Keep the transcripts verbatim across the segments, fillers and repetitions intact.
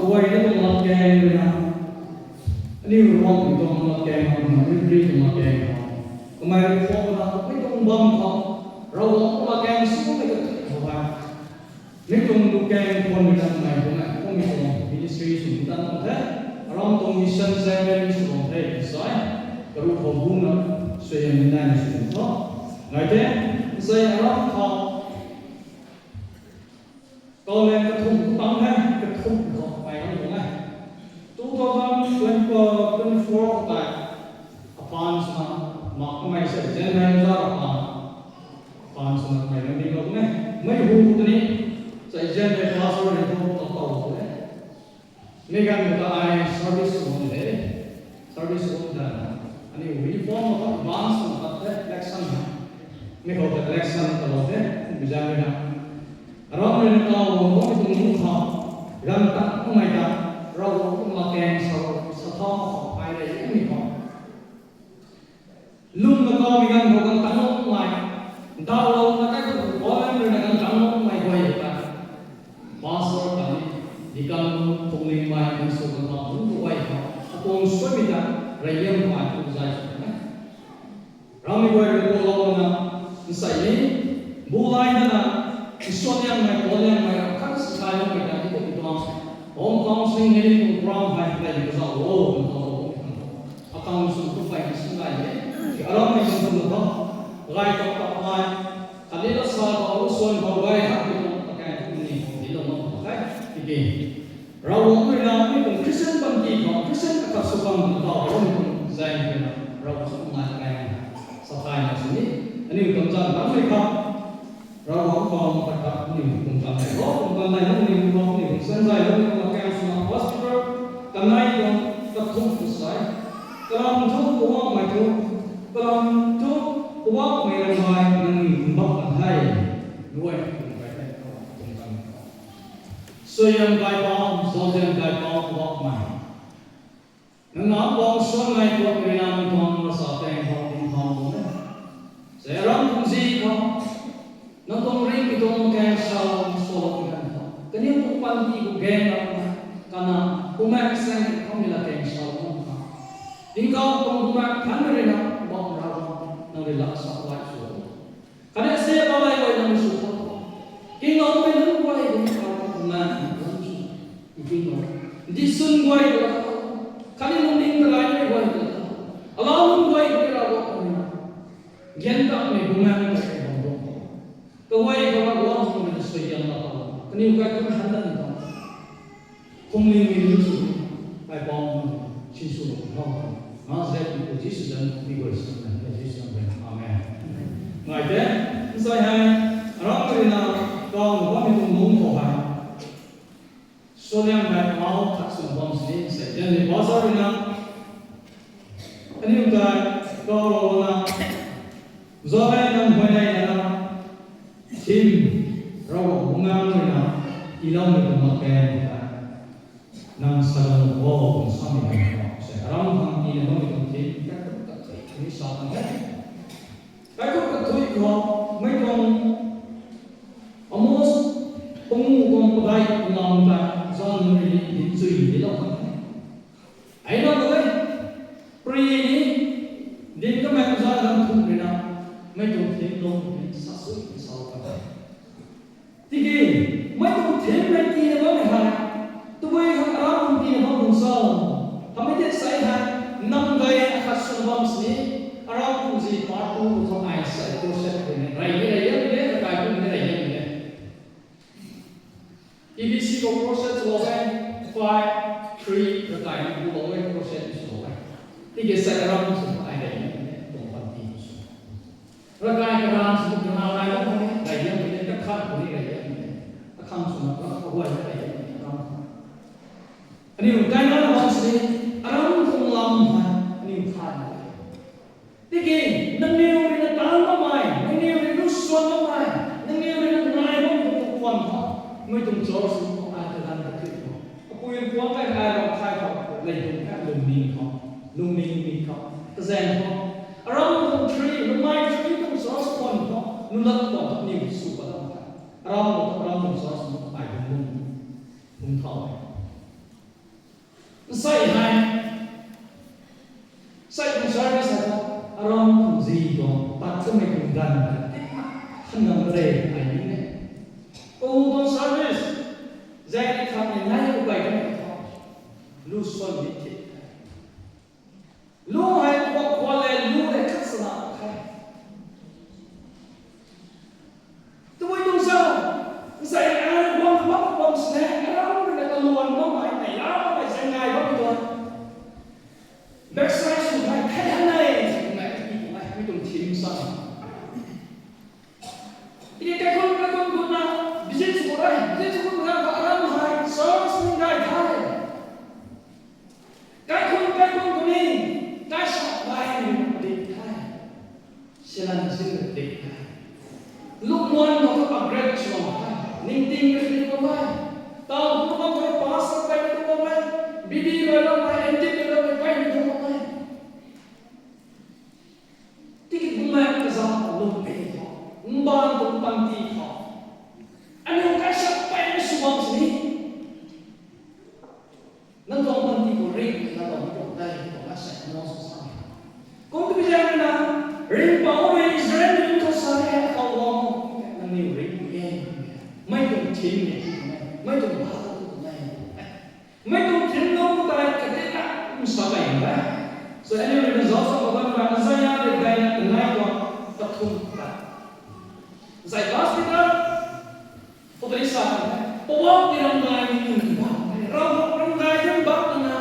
Guay ni tuang latkaeng rui na, aniu Ravguangc tuang latkaeng khou, aniu ri tuang latkaeng khou, kamei rui khou na, mi tuang bam khou, Ravguangc tuang latkaeng sw mei kathui khou hei, mi tuang latkaeng khwan rui na kamei tuang e, kum mi tuang ministry sw tan tuang the, aram tuang mission zaeng rui sw tuang the, sai, karu khou bu na, suaihiam ni nai ni sw tuang tho. Ngai the, sai aram khou, Kau lang kathumh khou tang the, kathumh khou mei ram tuang e. Two thousand twenty-four khou tei, apan swna, mak kamei se, January za apan, apan swna mei ram ding lou e. Mei hu khou tei ni, sa January pastor ni thu, tau tau khou e. Mi ganv khou ta ai service sw bam the, service sw bam ta, aniu uniform khou advance swna tat the, election hei. Mi khou ta election ta lou the, kum bizan rui na. Aram rui na kau bam tuang nunc khou, ganv tang khou mei ta, Ravguangc tuang latkaeng sa, sa thau khou, ai rui mi khou. Lwm na kau mi ganv khou ganv tang lou mei, daw lou na kai khou, Poland rui na ganv tang lou mei guay ta. Pastor khatni, deacon nunc, phungning mei, ganv sw ganv tang nunc khou guay ta. Atuang suaimei ta, reyliang mei tu zay sw na. Ramei guay rui khou lou na, nsei ni, bu lai na na, nsuan liangmei, pau liangmei, ram khat sa kai loumei ta, ti kum tuang. Home counseling ni kum program hei, hei ni kazauh lou, kum tuang lou, kum tuang lou. Akang sw tu pai ni sw nai ni, aram mei sw tu na bam, gay tak tak mei, khatni lasa khou, suan khou gay hak ni tuang, akai tu ni, ni lou mak tu kai, tiki. Ravguangc rui na mi tuang Christian panty khou, Christian akhat sw bam na tau, Ravguangc tuang zaeng rui na, Ravguangc tuang nai kai na, sa kai na sini, aniu tuang zan bam rui kha, Ravguangc tuang khat khat aniu tuang zan rui, Ravguangc tuang zan rui, aniu tuang zan rui, aniu tuang zan rui, aniu tuang kang suna hospital, kanei tuang kathumh tu sai, kalam thu kawakmei thu, kalam thu kawakmei ramei nangniw tuang bam kan the, luai tuang kai the, Ravguangc tuang zan rui. Suaihiam kaipouc, zauzian kaipouc, kawakmei. Nang na bang suan nai tuang rui na nang tuang rasa tang khou ding thau bam e. Sa aram tuang zi khou, nang tuang ringmei tuang kang sa, sa lou kan khou. Kaniw tuang panty khou gaeng ram na, kana, bumaengh sang khou mi la kang sa lou kan khou. Tingkauh tuang bumaengh than rui na, bam ra bam, nang rui lak sa lai sw. Khatni se palai guay nang sw khou. Kinglou mei nunc guay nang khou na nang sw. Kinglou. Disun guay ta. Khatni lungning ta lai mei guay ta. Alau nunc guay ta ra guay ta. Gyan ta mei bumaengh ta bam bam. Kaguay ta ra guay ta mei suaihiam la ta. Kaniw kai khun han na ni ta. Kumling ni nunc sw, kaipouc nunc, sinsw nunc, nunc, Nazareth ni khou Jisu zanc mi guay sw na, Jisu zanc guay na. Amen. Ngai the, nsei hei, aram rui na, kau na bammei tuang lungc khou hei. Suaihiam kaipouc khat sw bam sini, nsei the ni pastor rui na, aniu ta, kau lou na, zauzian nang huay nai na, theme, Ravguangc bumaengh rui na, tiiloumei tuang mak kan ta. Nang sa lou o, tuang samei kan khou. Se, aram khang tii na bammei tuang theme, kaikhunc kathui, ni sa kan the. Kaikhunc kathui khou, mei tuang, almost, pangu tuang padai, pangu ta, zan rui ni, din chui ni lou kan the. Ai na ko le, pri ni, din kamei zan ram thum rui na, mei tuang theme lung ni sa sui ni sa lou kan the. Tiki, mei tuang theme rui tii na bammei hei, tabui khang aram tuang tii na bam tuang sa. Hamei tei sai hei, nam gay akhat sw na bam sini, aram tuang zi part two khou ai sai crusade rui ni, rey ni rey yam ni, kakai kum ni rey yam ni. T B C khou crusade swlou e, five, three, kakai kum lou e, crusade swlou e. Tiki sai aram sw ai rey ni, tuang panty sw. Ravkai karan sw kana nai lou khou ni, rey yam ni, kakhat khou ni rey yam ni. Akhang swna, kaguay ni rey yam ni, aram. Aniu kaina na bam sini, aram tuang lam hei, aniu thay na. Tiki, nangniw rui na tan bammei, nangniw rui na suan bammei, nangniw rui na nai bammei tuang khwan khou, mei tuang church khou ai kaganv kathui khou. Apui puang kai ai rau khai khou, lei tuang kha lungning khou, lungning mi khou, kazaeng khou. Aram tuang tree, nangmei tree tuang church khwan khou, nulat khwan khou, niw sw pat bam kha. Aram tuang, aram tuang church khou, ai tuang lung, lung thau e. Nsei hei, nsei tuang service hei thu, aram tuang zi tuang, tat twmei tuang ganv, khan ngam re ai ni ne. Kou tuang service, zai ni khat ni nai ku kai twmei thu, lu suan ni thit. Lu hei kuak kuak le, lu le khat sana khe. Tabui tuang sa, nsei ai guang bam bam sine, aram rui na kaluan bam hei, nei la bam hei, zang ngai bam tuan. Backside sw hei, thei han nei, ngai, mi tuang thim sa. Tiki kaikhun, kaikhun gutna, visit sw rei, visit sw gutna, aram hei, service ni ngai thei. Kaikhun, kaikhun kuni, kaisa lai ni dik the. Silan sin dik the. Lukman khou thu upgrade sw bam the. Ningting dik bam the. Tau khou bam the, pastor kai dik bam the. B D rui bam the, M D rui bam the, kai dik bam the. Tiki bumaeng kazauh lungmei khou, mbaanv tuang panty khou, aniu kaisa peyna sw bam sini. Nang tuang panty khou ringh na bam tuang tei, tuang kaisa no sw sa. Kum tu bi zaeng rui na, ringhpouc rui Israel nunc khou sa e, khou guang, nangniw ringh e, mei tuang thim e, mei tuang bha tu e. Mei tuang thim nunc khou tei katina kum sa kei e. So, aniu rui na zauc sa khou bam na, Isaiah rui daina kanei tuang kathumh ta. Zai verse Peter, khou tei sa, Poubauhmei ram gay ni nunc bam, Ravguangc ram gay nunc bam na,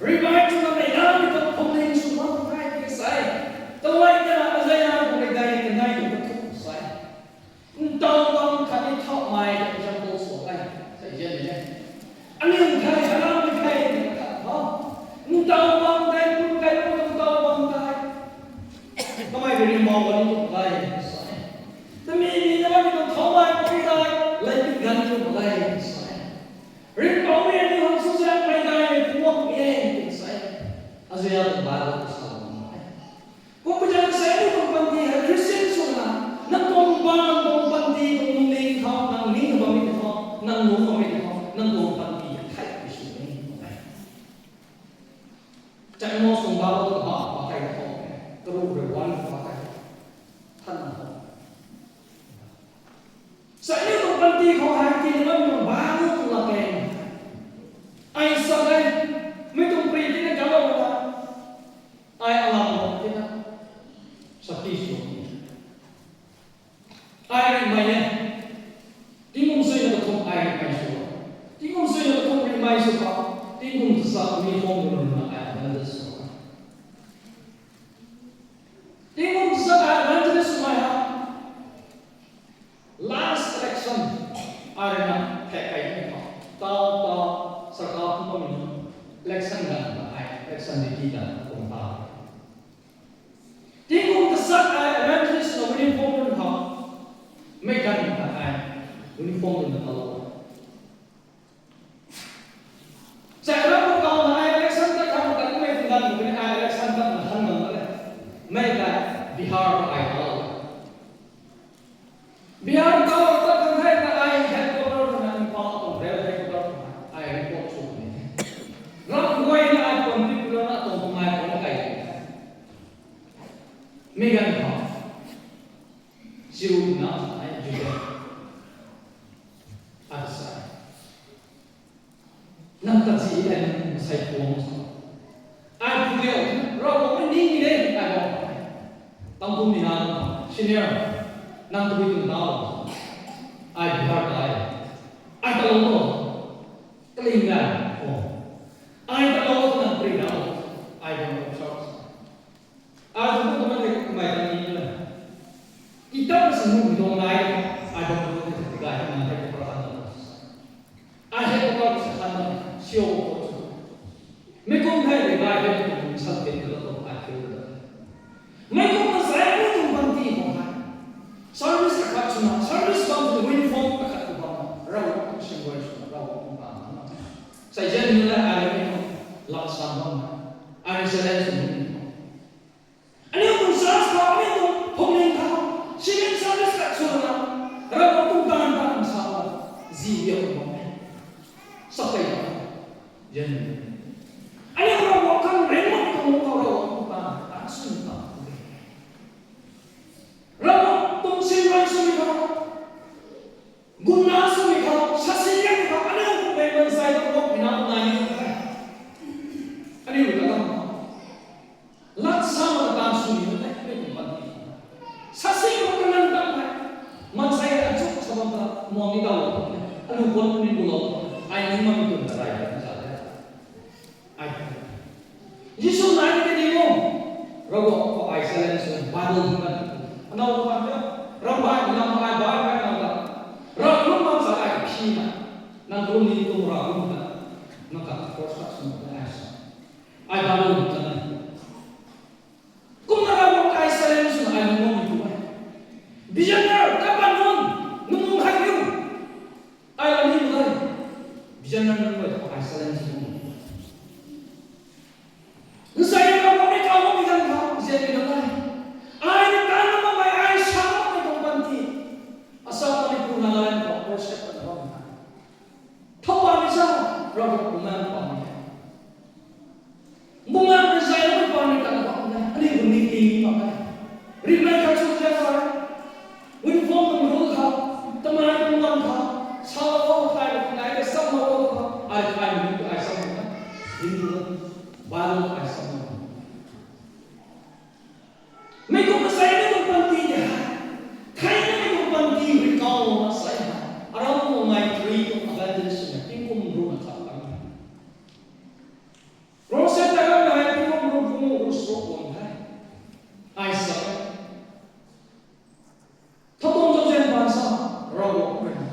revive twna mei lam ni tuang phuamling sw bam nai ti sa e. Tawai ta Isaiah rui daina kanei tuang kathumh sa e. Ntaw bam khatni thauhmei example sw e, sa zian e. Aniu thei, aram ni thei, khat tho. Ntaw bam tei, pun kai pun ntaw bam tei. Kamei rui ringhpouc bam ni tuang tei, sa e. Tami ni na bam ni tuang thauhmei pun tei, laipi ganv tuang tei, sa e. Ringhpouc rui aniu hang sw zaeng mei tei, puak e, sa e. Isaiah tuang Bible khou sa bam e. Kum pu zaeng sa aniu tuang panty hei Christian swna, nang tuang bam, nang tuang panty, tuang lungning khou, nang ning bammei tei khou, nang lung bammei tei khou, nang tuang panty hei thei sw ni. Chang Amos tuang Bible khou ba, ba kai khou, karu rui wan khou ba kai, than khou. Sa aniu tuang panty khou hei tii bam tuang bang tuang lak e. Ai sa e, mei tuang pri tina kalou ta. Ai alam lou tina. Sa ti sw. Ai rimei e. Tingkum sui na kathumh ai rimei sw. Tingkum sui na kathumh rimei sw pa. Tingkum tasa mi khou rui na ai evangelist sw. Tingkum tasa ai evangelist swmei ha. Last election, ai rui na thek kai ni khou. Tau, tau, sarkar kum bammei nunc, election ganv ta ai, election duty ta kum ta. Tingkum tasa ai, evangelist na uniform rui khou. Mei ganv ta ai, uniform rui na kalou. Sa ram khou na ai election ta khang ta kummei tuang ganv khou ni ai election ta na khang na le. Mei ta Bihar khou ai kalou. Bihar khou ta khang thei na ai headquarter na Imphal tuang rail headquarter na ai report sw ni. Ram guay na ai tuang trip na tuang tuang ai tuang kai. Mei ganv khou. Siu na ai juda. Ai sa. Nang ta zi e, nang masei puang sa. Ai pu liau, Ravguangc mei ning e, ai bam. Tangkum ni na, senior, nang tabui tuang dau. Ai Bihar ta e. Ai ta lou to. Kaling na, oh. Ai ta lou to nang pri na, ai bam sa. Ai tu kumna ni kamei ta ni na. Kitap na sanu dong nai, ai bam tu ni gay na nang ta ko pra na. Ai hei ko pra sa khan na, siu ko chu. Mei kum hei ni gay hei ko sa tin ko to ai ko. Mei kum na sai mei kum bam ti ko hai. Service akhat swna, service bam tu uniform akhat ko bam. Ravguangc tuang symbol swna, Ravguangc tuang bam na. Sai zian ni na ai ni ko lak sam bam na. Ai resilience ni. Aniu tuang church khou, aniu tuang phuamling khou, civil service khat swna, Ravguangc tuang taanv ta sa, zi liau bam e. Sa kai ta, yan. Ravguangc tuang siamruai swmei khou, gumna swmei khou, sasi liangmei khou aniu kummei maansei ta Ravguangc pina nai ni the. Aniu ta lam khou lat sa mak taanv sw ni the, aniu tuang panty. Sasi khou kanan tam hei, maansei achuk sa bam ta muang ni daw lou the, aniu guang ni bu lou the, ai ning makmei tuang ta rai ta sa the. Ai, Jisu nai ni kadi mo, Ravguangc khou ai silence sw, Bible hym kan. Anau khou kan the, ramh bai, lam ai bai, bai nau ta, Ravguangc lam sa ai phi na, nang kalum ni tuang Ravguangc ta, nang ta cross cut sw na ai sa, ai Bible hym kan. Kumna Ravguangc ai silence sw ai lungmei tu e. Visioner, kapan nunc, nunc nunc hai riu. Ai la ni bu e. Visioner nunc guay ta ai silence sw. Nsei Ravguangc ni kaw bammei ganv khou, zianmei nunc e. Ai ni tan na bammei, ai sa bammei tuang panty. Assam, Manipur, Nagaland khou worship ta bam na. Thau pamei sa, Ravguangc bumaengc pamei. Bumaengc rui zay na pamei ta bam na, aniu bu ni ting mak e. Rimei khat chu tia sa, uniform nunc rule khou, tamei tuang lam khou, salou o, thaylou nai de, samlou o khou, ai thaymei nunc ai sam na, Hindu, Bible ai sam na. Mei kum masei mei tuang panty de hei, thei na mei tuang panty rui kaw lou na sa hei, aram tuang mei three tuang abandon swna tingkum ruhna khat kan. Rose ta ram na hei tingkum ruh kum ruh srok guang the. Ai sa e. Thow tuang zauzian pan sa, Ravguangc rui na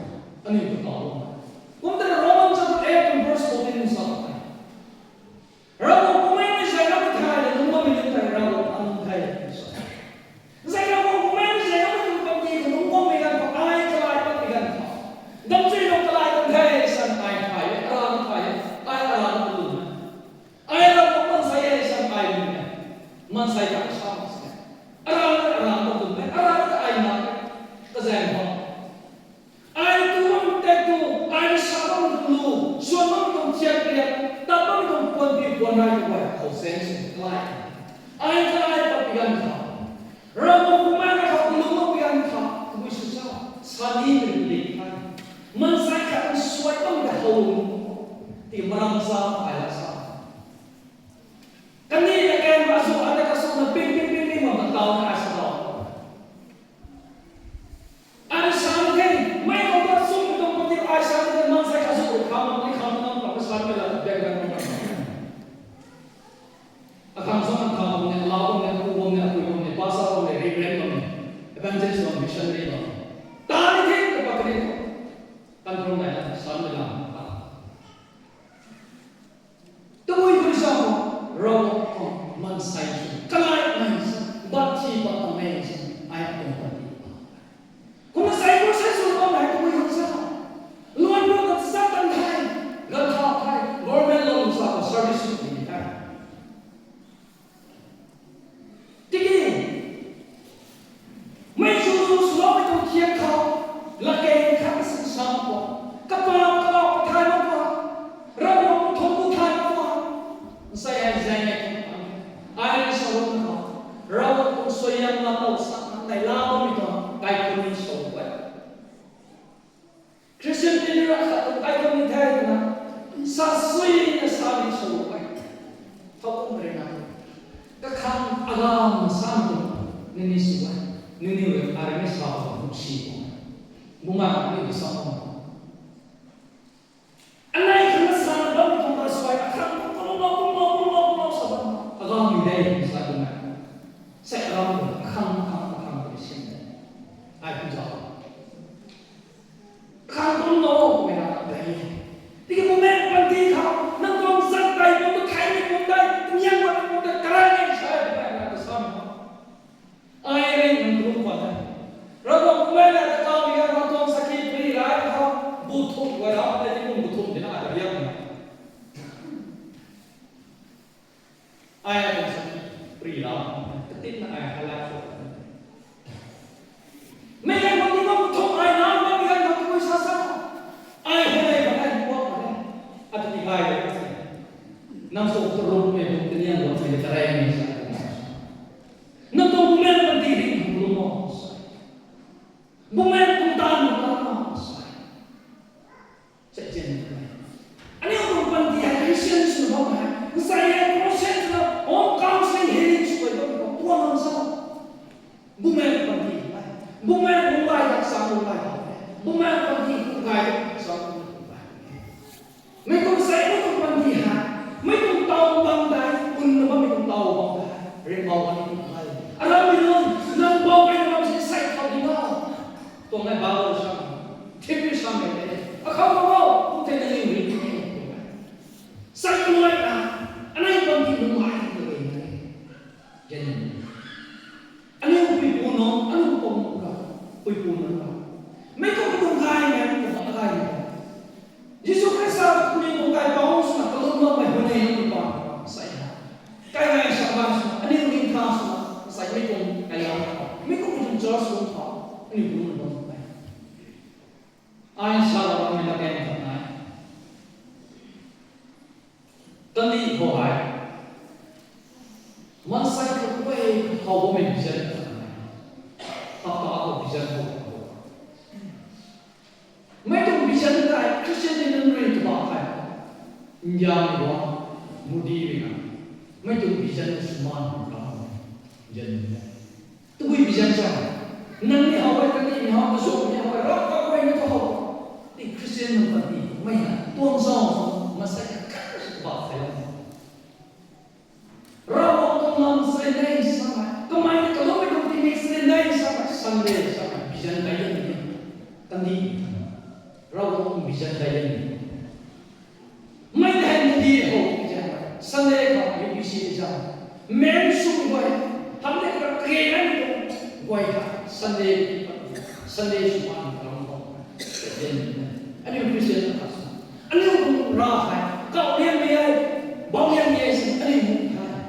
aniu ta kaw lou. Kum ta Romans chapter eight and verse fourteen sa e. Ravguangc bumaengc ni zay na mei thei, lungc bammei nunc tei Ravguangc nunc the, sa. Zay Ravguangc bumaengc ni zay na mei tuang panty khou lungc bammei ganv khou, ai kalai patmei ganv khou, damchui lou kalai kan the, san ai thay e, aram thay e, ai aram lu na. Ai Ravguangc maansei e, san ai lu na. Maansei ta sa mak se. Aram ta aram ta lu na, aram ta ai na. Kazaeng khou ai tu bam tei tu, ai sa bam tuang lu, suan bam tuang thiak riak, tat bam tuang puan pi puan nai tu guay khou zaeng sw kalai. Ai kalai pat pi ganv khou, Ravguangc bumaengc na khou kalum mak pi ganv khou, tabui sw sa, sa ni tabui lik the. Maansei khat nsuai bam ta how lung, ti maram sa ai la sa. Kaniw na kan ma zu ata kasuna ping ping ping ping bam ta taw na ai sa taw. Ai sa the, mei khou ta sum tuang panty ai sa the, maansei khat zu kham ni kham na pa sa mei la background na. Akhang sung akhang bam ni, alau bam ni, apu bam ni, apui bam ni, pastor bam ni, reverend bam ni, evangelist bam ni, missionary bam ni. Ta ni the, ta pa kaniw khou. Control nai na, sa mei la ta. Tabui khou sa khou, Ravguangc khou maansei sw, kalai mei sa, bat thi bat mei sa, ai tuang panty. Kumna sa khou sa sw bam hei tabui khou sa. Luan lu ta sa tan the, ganv tha the, government lou sa khou service sw ni the. Tiki, mei chu chu swloumei tuang thiak khou, latkaeng khat sin sa mak khou, kapa kalau thay mak khou, Ravguangc tuang thum bu thay mak khou, nsei ai zaeng e, ai sa mak khou, Ravguangc tuang suaihiam lam lou sa nang tei la bammei tuang kaikhunc ni sa e. Christian leader akhat tuang kaikhunc ni the twna, sa sui na sa ni sa e. Thow kum rui na, kakhang agam na sa ni, nini sw e, nini rui army sa bam nuh si bam, bumaengc ni sa bam. Anei khang na sa na bam tuang na suai, akhang kum lou, kum lou, kum lou, kum lou sa bam, agam ni de sa tuang na. Sa agam, akhang, akhang, akhang ni sin de. Ai pu zau. Khang kum lou, mei na tei. Tiki bumaengc panty khou, nang tuang zat tei, nang tu thei ni kum tei, niang wan ni kum tei, karai ni sa, bumaengc na ta sa ni. Ai ring nang kum pan tei. Ravguangc bumaengc na ta kau ni, nang tuang sakhi pri rai khou, bu thum guay ra, tei ni kum bu thum tina ta riak na. Ai tuang sakhi pri ra, katin na ai halak sw. Mei ganv khou tingkum thum ai na, mei ganv khou tabui sa sa. Ai hei mei bam ai kuak bam e. Ata ti gay de. Nang sw taruk mei buk tiniang buk mei ta rei mei sa. Nungai na, anei bam ki nungai na e. Gen. Aniu puipu nunc, aniu pum ra, puipu nunc ra. Mei kum tuang kai mei kum tuang kai mei. Jisu Khrista kuni tuang kai pau swna kalum bammei hun nei nunc pa sai ha. Kai ngai sa ba swna, aniu ning kha swna, sai mei kum kai la pa. Mei kum tuang church kum pa, aniu kum nunc pa. Ai sa la mei la kai nai. Tani khou hei. Mansei khou kuay khou bammei vision ta nai. Hapta khou vision khou. Mei tuang vision tei Christian Union rui twba hei. India mei guang, Modi rui na. Mei tuang vision ta suman khou kam. Vision. Tabui vision sa. Nang ni how e, kani ni how, kazuk ni how e, rap ka kuay ni tu how. Ti Christian nunc kani mei na tuang zauc, mansei khat si ba thei lam. Ravguangc tuang lam srei nei sa mei, kamei ni kaloumei tuang tingmik srei nei sa mei, Sunday sa mei, vision kai lam ni. Kandih. Ravguangc tuang vision kai lam ni. Mei tei hei Modi ho, Sunday khou U P C exam. Main sw guay, hamle kra kage nai tuang guay kha, Sunday, Sunday sw pan ram khou. Aniu Christian kha sa. Aniu tuang ra hei, kau liangmei e, bau liangmei e, sin aniu mu hei.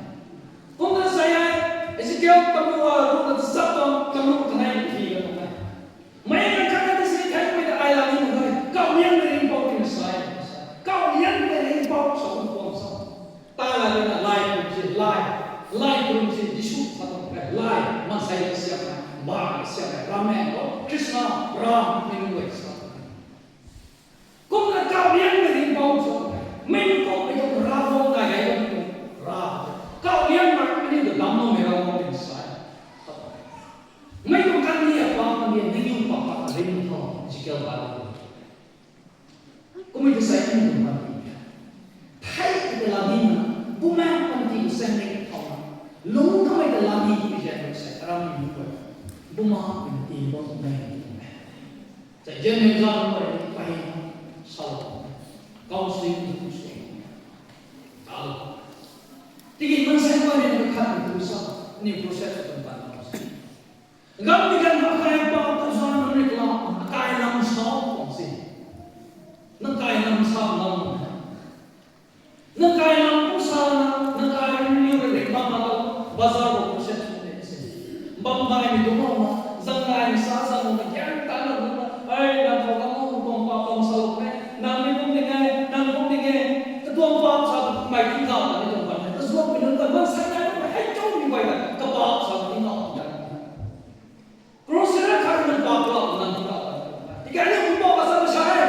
Kumna sa e, Ezekiel tamlu a, kumna sa tuang, tamlu kanei thi ka tuang e. Mei na khat na si thei mei ta ai la ni mak e, kau liangmei ringhpouc tina sa e. Kau liangmei ringhpouc sa tuang tuang sa. Ta la ni na lai kum si, lai. Lai kum si, Jisu sa tuang e, lai. Mansei na siam e, ba na siam e, Ram e, Krishna, Ram, mei nunc guay sa. Kumna kau liangmei ringhpouc sa. Mei nunc kum mei tuang Ravguangc nai gay bam tuang ra. Kau liangmei aniu ta damloumei Ravguangc tina sa e. Mei tuang kandih apa, kandih aniu pa pa ring tho, Ezekiel Bible. Kummei ta sa e aniu tuang kandih. Thei ta la ni na, Bumaengc kandih ta sa e ni tho na. Lung kamei ta la ni kum sa e, sa e, aram ni kum. Bumaengc kandih bam tuang e. Sa e, Gen Mengzan nunc guay ni pey na, sa lo. Counselling ni kum sa e. Sa lo. Tiki mansei guay ni khat ni kum sa, ni process tuang tan sa. Gam ni ganv akai pau ta zan nunc ni kla, akai lam sa tuang si. Nang kai lam sa lam. Nang kai lam kum sa na, nang kai lam ni rui rik bam na lo, bazar khou kum set tuang si. Bam gaymei tuang lo na, zang gaymei sa sa lo na, gyan ta na lo na, ai, nang khou gam lo, tuang pa tuang sa lo na, nang ni kum ding e, nang kum ding e, katuang pa sa, bai tingkauh ta ni tuang pa na, kazuakmei nunc ta, mansei nai na, hei chau ni bai na, kapa sa tingkauh ta. Cross na khat na pa pa na tingkauh ta. Tikani kum pa sa sa e.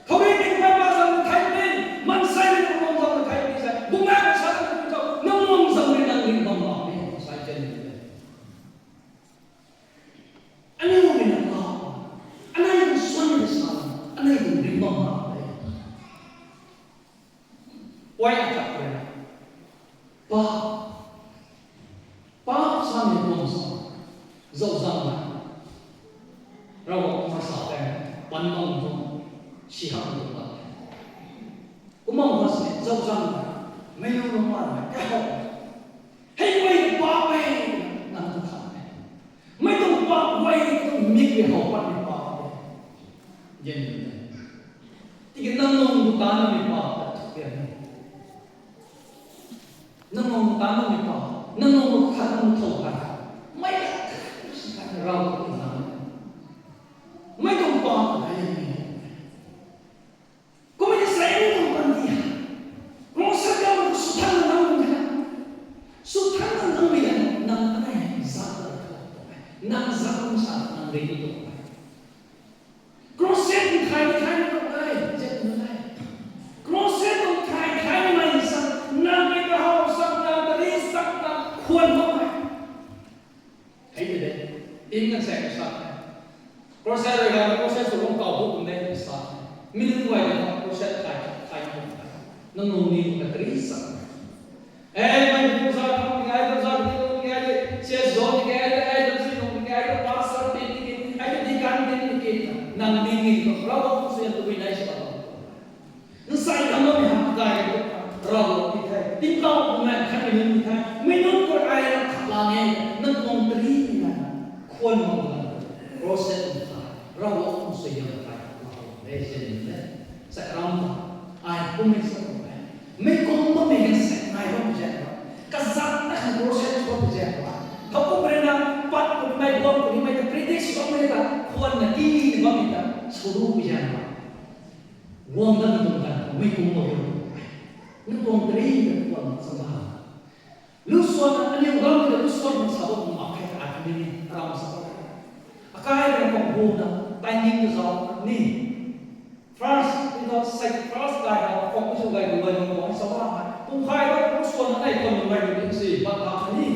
Khou rui ni kum pa sa thai ni, mansei ni kum pa sa thai ni sa. Bumaengc sa na kum chau, nang kum sa ni nang ring bam bam ni sa chen ni. Aniu ni na pa, anei ni suan ni sa, anei ni ring bam bam ni. Why attack kare? Pa, pa sa ni tuang sa, zau zang na. Ravguangc tuang sa tei, pan bang tuang, si hak tuang ta. Kumna sa ni zau zang na, mei nu nung man na, kau. Hei mei pa mei, nang tu khat ni. Mei tuang pa mei tuang mik ni how pat ni pa mei. Gen ni. Tiki nang nung bu ta na ni pa, ta thuk ya ni. Nang nung bu ta na ni pa, nang nung bu khat nung thou khat. Mei khat, si khat ni rau tu na. Mei tuang pa, mei ni. Kummei ni sa e aniu tuang kandih. Cross kau sw than na nang mei na. Sw than na nang mei na, nang anei zat na thou. Nang zat kum sa nang ring tuang. Crusade tuang thay thay na tuang e, zat na e. Crusade tuang thay thay na mei sa, nang mei kahaw sa, nang tari sa, nang khwan bam e. Hei de de. Ting kan sa sa. Crusade rui ga crusade sw bam kau bu kum de sa. Mi nunc guay na crusade khai khai kum. Nang nung ni ka tari sa. Eh, mei bu sa kum ni ai, bu sa ni kum ni ai de. Sia zo ni ai de, ai de si nung ni ai de, pastor ni ni ai de, deacon ni ni. Nang ni ni ko rau ko se tu ni ai sa. Nsai dam lo ni ham kai ko. Nau kummei khat ni nunc ni the, mei nunc khou ai ram khat la nge, nang tuang tari ni na, khwan mak la, Ravguangc ta, Ravguangc tuang suaihiam ta, e, zin ni le, sa ram ta, ai kummei sa ram e. Mei kum bammei kan sek nai bam zaeng ba, kazat na kan process bam zaeng ba. Thowkumhmei na, pat kummei, guang kummei ta, predict sw bammei ta, khwan na ti ni bammei ta, sw ru zaeng ba. Guang dat tuang kan, mei kum bam zaeng. Nang tuang tari ta khwan mak sa ba. Lu suan na, aniu gam ta lu suan mak sa bam mak khe ta ni, aram sa bam. Akai na kong bu na, timing ta zau ni. First, you know, sec-, first guy na, kong bu gay bu gay bu gay sa bam. Kum khai ta lu suan na, nai khwan nung gay bu si, bat ta ni.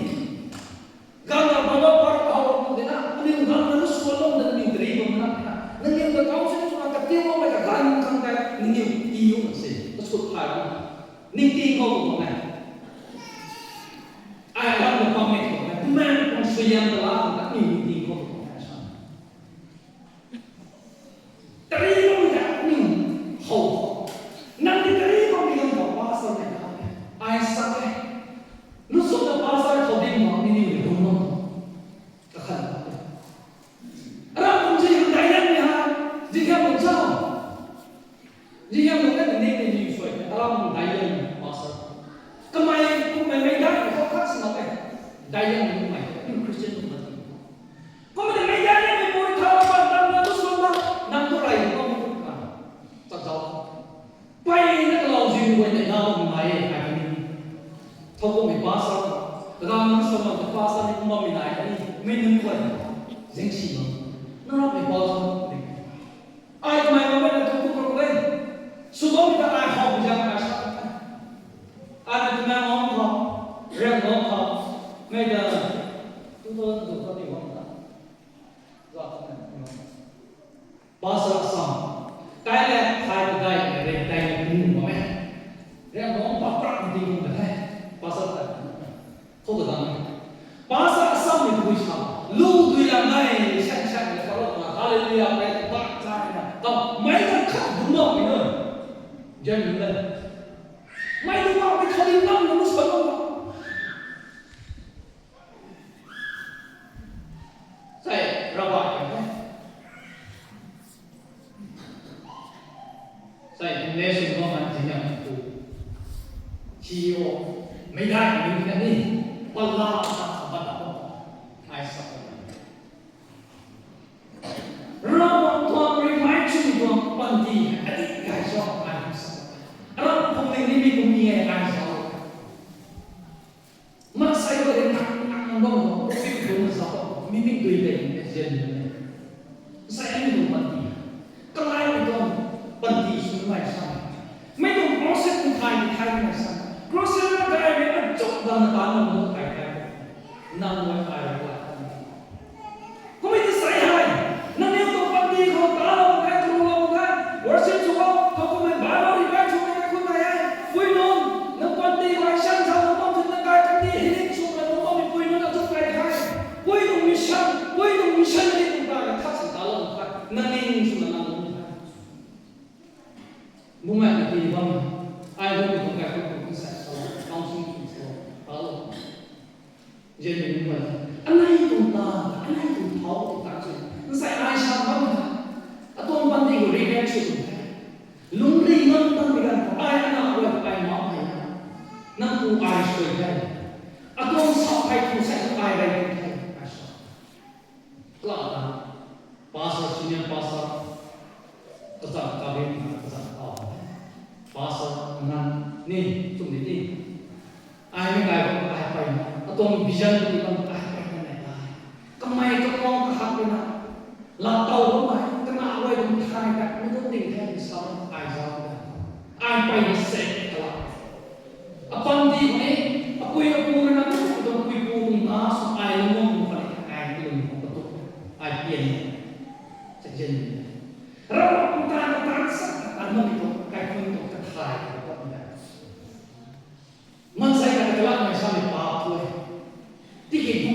Ganv na bam bam par hau tu de na, aniu gam na lu suan lou na, aniu tari bam na, na. Nangniw ta kau si na, katiu bam na, ka ganv khang ta, nangniw tiu na si, ka sut khai bam. Ning ting khou tu bam na. Ai ram na bam mei khou na, kumna kong suaihiam ta la, na ning ting khou tu bam na, sa. Tari bammei ta aniu how. Nang ni tari bammei ganv khou pastor mei ta. Ai sa e. Lu suk na pastor khou ding bam ni ni ni dum bam. Kakhan ta. Aram kum zi dai yan ni ha. Zi hiam kum sa. Zi hiam kum na ni ni ni suai. Aram kum dai yan ni pastor. Kamei kummei mei dai ni khou khat sna e. Dai yan ni kummei. Aniu Christian kum na ti. Kum na mei dai yan ni pui thau bam dam na lu suk na. Nang tu rai kum ni kum ka. Chak zau. Pey na kalau ziu guay tei na bam nai e, ai ni. Thowkumhmei pastor, rammei suan mak ta pastor ni kum bammei nai ni, mei nunc guay, zing si bam. Na rammei pastor ni. Ai kamei bam na thowkumh mak e. Sw bammei ta ai how zaeng ai sa. Ai na tu na ngam khou, riang ngam khou, mei ta, tu tu tu tu ti bam ta. Zau khou na ngam. Pastor Assam. Kai le, thai ta dai, re dai ni kum bam e. Re bam pa pra ni kum bam e. Pastor ta. Khou ta dang. Pastor Assam ni bui sa. Lu dui lam nai, shan shan ni sa lo na. Hallelujah, praise God, chai na. Tau, mei ta khat dum bam ni na. Jan ni na. Mei dum bam ni khat dum bam na lu sa lo na. Sai, Ravguangc e. Sai, English nunc man tina tu. C E O, mei dai ni na ni, pala sa sa ba ta. Ai sa. Ravguangc tuang review tuang panty, adi kai sa ai sa. Ram pum ni ni mi kum ni ai sa. Mansei khou rui nang, nang bam khou, feel bam na sa bam, mi mik dui tei, zian ni. Sai ani tuang panty. Kalai mi tuang panty sw mai sa. Mei tuang process tu thai, thai mai sa. Process na kai mei na chuk bam na tan na mo kai kai. Nang mo kai kai. Kummei ti sai hei, nangniw tuang panty khou talou khe, tulou khe, worship sw o, thowkumhmei Bible rui kai sw khe, khun nai e. Pui nunc, nang panty khou ai shan sa nunc bam sw na kai, panty healing sw na nunc bam, pui nunc na chuk kai khe. Pui nunc mission, pui nunc mission ni nunc ta na khat sw talou khe, nangniw swna nang lung khe. Bumaengh na ti bam, ai bam tuang kai khou tuang sa sa, counseling tuang sa, talou. Zian ni nunc guay, anei tuang ta, anei tuang thau tuang ta sw. Nsai ai sa bam na, atuang panty khou regret sw tuang the. Lungri ngam tang mi ganv khou, ai ana guay ai ma ai na. Nang tu ai sui the. Atuang sa phey tu sa tu ai rei tu the. Ai sa. Kala ta, pastor, senior pastor, kazanc kabin, kazanc tau. Pastor, nang ni, tum ni ni. Ai ni kai bam ai pey na, atuang vision ni bam ai pey na nai ta. Kamei kamuang kahak ni na, lat tau bam ai, kana guay bam thai ta, mi tuang ding the ni sa ai zau ta. Ai pey na sek kala. Apanty khou ni, apui apu rui na tu tuang pui pu tuang na sw ai lungmang tuang pali ai lungmang tuang tu. Ai pian. Sa zian ni. Ravguangc tuang ta na tan sa, tan na ni tuang, kai khun tuang kathai ka pat na. Mansei ka ta kalak mai sa ni pa tu e. Tiki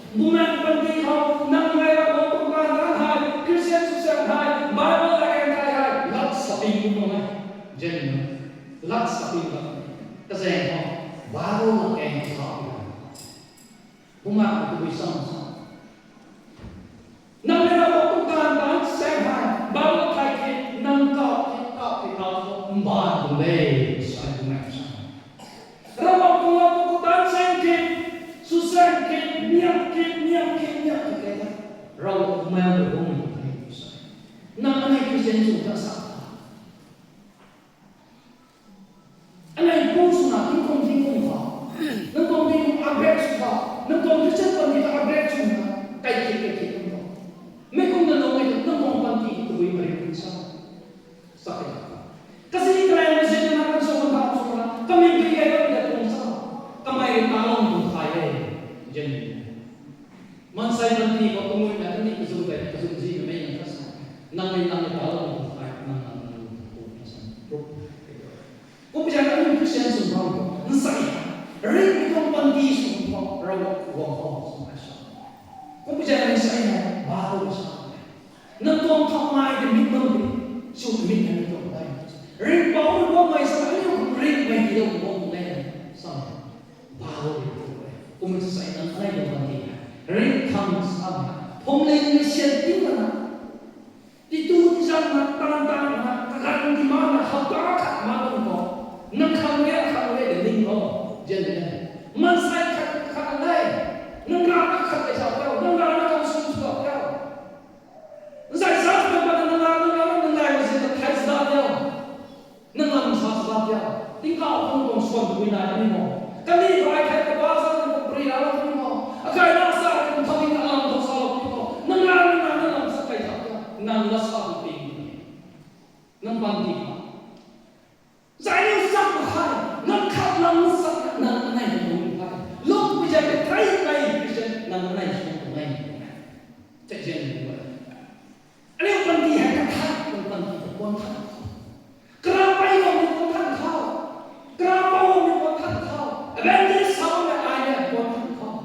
Bumaengh panty khou nang mei Ravguangc tuang taanv taanc hei, Christian susan hei, Bible latkaeng thei hei, lat saping kum nung e. Genuine. Lat saping lat. Kazaeng khou, Bible latkaeng thei. Bumaengh tabui sam sa. Nang mei Ravguangc tuang taanv taanc saeng hei, Bible thay ki, nang kau ki, kau ki, kau ki, mbaanv tuang de, sa bumaengh sa. Ravguangc tuang laa tuang taanv saeng ki, susan ki, niam ki, niam ki, niam ki, kei ta. Ravguangc mei Ravguangc tuang taanv sa. Nang anei Christian sw ta sa. Anei pu swna, nang tuang tingkum khou, nang tuang tingkum upgrade sw khou, nang tuang Christian panty ta upgrade swna, kai kit, kai kit kum khou. Mei kumna lung e, nang tuang panty tabui mari kum sa. Sa kei ta. Kasi kalai na zin na kan sw kan thau sw na, kamei tei kai kan ta kum sa. Kamei ta lung kum thai e. Jen. Maansei panty khou tumui na, ani kazum tei, kazum zi na mei na kasa. Nang ni, nang ni ta lung kum thai, nang, nang, nang, nang, nang, nang, nang, nang, nang, Kum zaeng aniu Christian sw bam khou, nsei, ringhmei tuang panty sw bam khou, Ravguangc khou, sw ai sa. Kum zaeng nsei hei, Bible sa. Nang tuang thaumei tei mit bam di, sw mit na mi tuang tei. Ringhpouc rui bammei sa, aniu ringhmei tei lou bam di, sa. Bible rui khou e. Kum nsei nang anei tuang panty hei, ringh khang sa. Phwamling mei sian ting na. Titu tizan na, tan tan na, kaganv ti ma na, hapta khat ma bam khou. Nang khang e, khang e, de ning khou. Jen de. Maansei khat, khat na e. Nang rana khat e sa tau, nang rana kam sum sa tau. Nsei sa tau, nang rana, nang rana, nang rana, nang rana, thai sa tau. Nang lam sa sa tau. Tingkauh khang tuang swan tui nai ni mo. Kani bai thai kaba sa nang tuang pri rana ni mo. Akai na sa nang tuang thau ni alam tuang sa ni mo. Nang rana, nang rana, nang lam sa kai tau. Nang la sa tuang ping. Nang panty khou. Zai ni sak ma khai, nang khat lam na sak na, nang anei na nung khai. Lung pi zai kai kai Christian, nang anei sung nung nai. Chak zian nung nai. Aniu panty hei kathat, nang panty ta kuan than khou. Kara pai lou ni kuan than khou. Kara pau lou ni kuan than khou. Evangelist sa lou ni ai ni kuan than khou.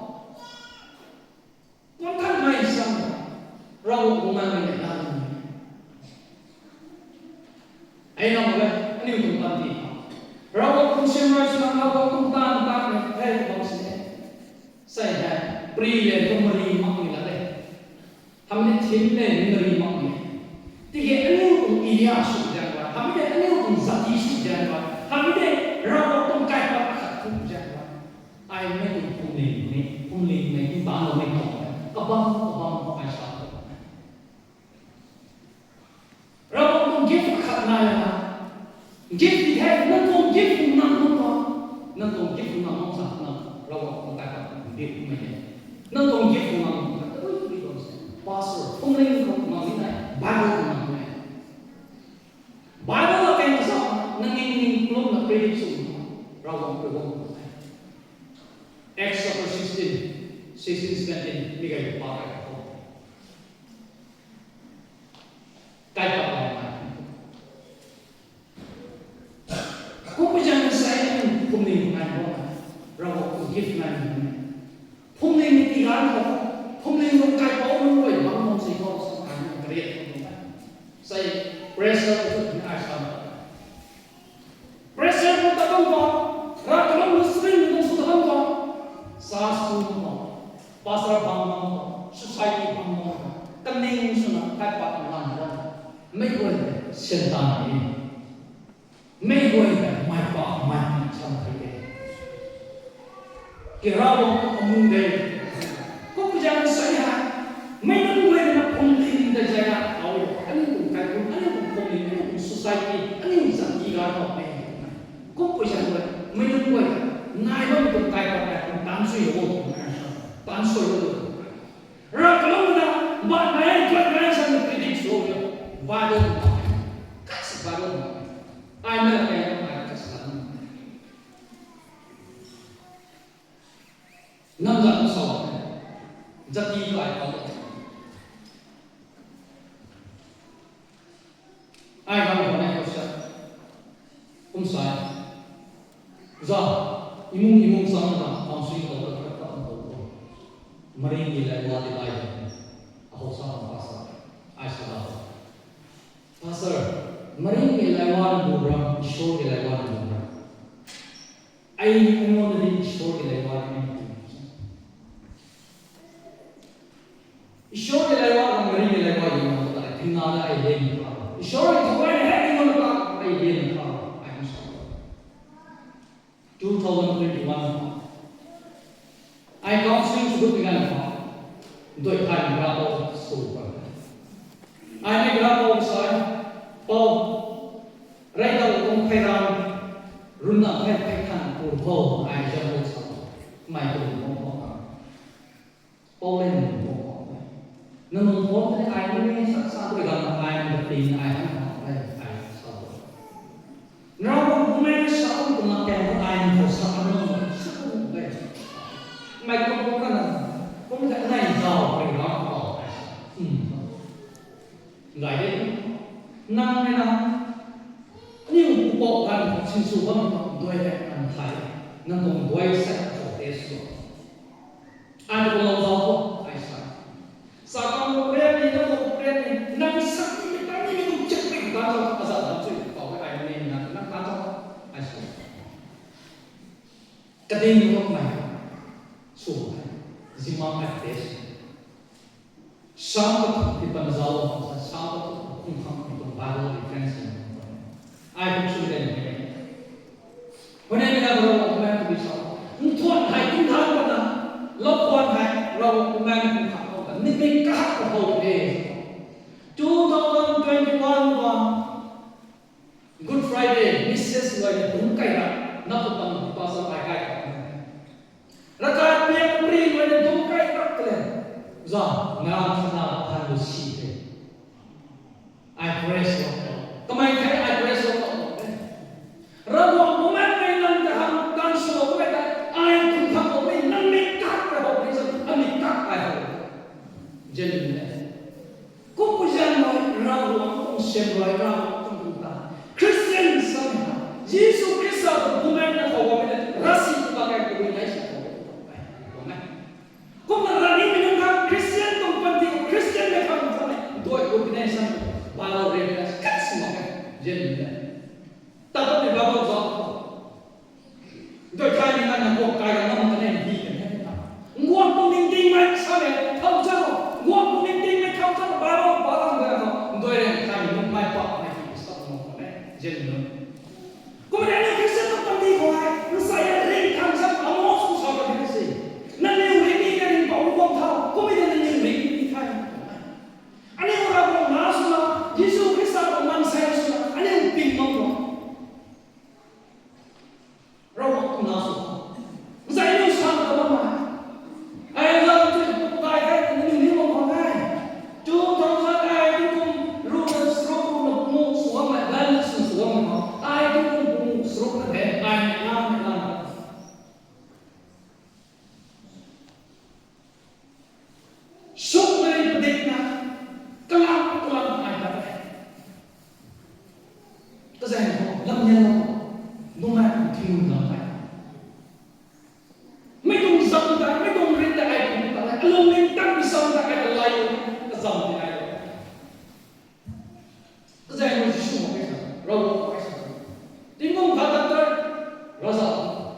Kuan than mei sam, Ravguangc tuang mei mei na ni. Ai na mak e, aniu tuang panty. Ravguangc tuang siam rui sw na, Ravguangc tuang taanv taanv mei thei bam si e. Sei hei, pri le tuang mari mak ni la le. Hamni thim le ni mari mak ni. Tiki aniu tuang area sw zaeng ba, hamni aniu tuang jati sw zaeng ba, hamni Ravguangc tuang kaipat akhat sw zaeng ba. Ai mei tuang phuamling ni, phuamling ni, mbaanv lou ni tuang, kabam, kabam, ai sa tuang. Ravguangc tuang gift khat nai na. Gift ni hei, nang tuang gift nang nang tuang, nang tuang gift nang nang sa nang, Ravguangc tuang kaipat gift mei hei. Nang tuang gift nang nang tuang, tabui tabui tuang se. Pastor, phuamling khou nang ni nai, Bible khou nang nai. Bible la keng sa, nang ning ning lum na predict sw, Ravguangc rui guang. Acts chapter sixteen, sixteen, seventeen, mi gay pa gay pa. Kai pa pa na. Kum pi zang sai, phuamling nai mo, Ravguangc tuang gift nai mo. Phuamling ni ti gan khou, phuamling tuang kaipouc nunc guay bam nung si khou, sa ai nung create khou nung. Sei pressure khou nai sa. Pressure khou ta bam khou, Rav kalum nunc swing nunc sw ta bam khou, sa sw bam khou, pastor bam bam khou, society bam bam khou, kaning swna kaipat lan bam khou. Mei guay, Satan ni. Mei guay ta mei pa, mei pi cham thei de. Ki Ravguangc tuang amung de. Kum pi zang sai ha. Mei nunc guay na phuamling ta zay na, au, aniu tuang kaipat, aniu tuang phuamling, aniu tuang society, aniu zat ki ga na mei. Kum pi zang guay, mei nunc guay, nai bam tuang kaipat, kaipat, tan sui lo, tan sui lo. Rav kalum na, bat nai, bat nai, sa na predict sw lo. Bible na. Kasi Bible na. Ai na, ai na, ai kasi na. Nang zat sa. Zat ki kai pa. Ai nang ko nai ko sa. Kum sai. Za, imung imung sang na, ang sui ko da ka ta ko. Maringmei laiwa ti lai de. Aho sa pastor. Ai sa la. Pastor, maringmei laiwa na du ra, Ishwar ki laiwa na du ra. Ai, ai nunc na di Ishwar ki laiwa na ni tu. Ishwar ki laiwa na maringmei laiwa yun na ta, tingna da ai le ni ta. Ishwar ki thawai na hei ni na ta, ai le ni ta. Ai ni sa. Two thousand twenty-one. Ai counseling sw gut pi ganv khou, dui thai ni grapou sw pa. Ai ni grapou sa, pou, rey dau kung phey ram, run na phey phey than kur khou, ai jam kou sa, mei kou kou kou. Pou le nung kou kou. Nang nung kou tei ai ni sa sa dui ganv ai ni tin ai han khou ai ai sa. Nrau bumei sa kum na tei ai ni khou sa nung sa kum le. Mei kou kou ka na, kum ta nai zau pui ram khou ai sa. Hmm. Ngai de. Nang ni na. Aniu pu pou kan sinsw bam dui le kan thai. Nang kum dui sa khou te sw. Ai tu lou zau khou, ai sa. Sa kan lou prian ni, nang lou prian ni, nang sa ni, mi tan ni, mi tu chek ni, kan zau, a zau, zau, zau, zau, ai ni, nang, nang kan zau, ai sa. Kading lou mei, sw, ai, zimang ai te sw. Sam kathumh ti pan zau, Sam kathumh khang ti pan Bible reference ni. Ai kum sw le ni. Hoi ni na Ravguangc kummei tu bi sa. Nthuan hei kum thang pana, lou khwan hei Ravguangc kummei kum thang khou ta, nimei kahak khou hou the. Two thousand twenty-one khou, Good Friday, Missus Luai na dungc kai ra, na pu pan pastor ai kai khou. Ravkai piang pri luai na dungc kai ra kalen. Za, nang khana than lu si the. I praise God. Kamei thei I praise God. Ravguangc kummei nang ta ham kan sw kummei ta, ai kum thang kummei nang mi kak ra ho ni sa, ami kak ai ho. Genuine. Kum pu zan nai Ravguangc kum siam rui Ravguangc kum kum ta. Christian samei ha. Jisu Khrista kum kummei na khou kummei na rasi kum ba kai kum nai sa khou. Kumna rani mei nunc khang Christian tuang panty, Christian mei khang samei dui kum pi nai sa. Bible reference kat si mak e. Genuine. Tabui ni Bible zauc khou. Dui thai ni nang na guang kai ra ngam kan e ni kan e ta. Guang pung ning ting mei sa le thau cha. Guang pung ning ting mei thau cha Bible pa lam da khou. Dui reng thai ni nang mei pa mei ti sa ngam kan e. Genuine. Kumna ni Christian tuang panty khou hei, nsai ya ring thang sa, amo sw sa ka di si. Nangniw ring ni ka ring pa u guang thau, kumna nangniw ring ni thai. Aniu Ravguangc na swna, Jisu Khrista tuang maansei swna, aniu ping bam tuang. Ravguangc tuang na sw. Zai niu sa ta bam ma. Ai lam tu kum kai kai ta niu ni bam khang ai. Two thousand ai tu kum runa sruk runa mu suang ma, lan sw suang ma. Ai tu kum kum sruk na the, ai na na na. Suk mei padikna, kalam kalam ai ta the. Kazang khou, lam nian lou, numei kum thing lam ai. Mei tuang zam ta, mei tuang rit ta ai kum ta, alung ning tang mi sam ta ai ta lai lou, kazam ti ai lou. Kazang lou Jisu mak khe sa, Ravguangc mak khe sa. Tingkum khat ta ta, raza,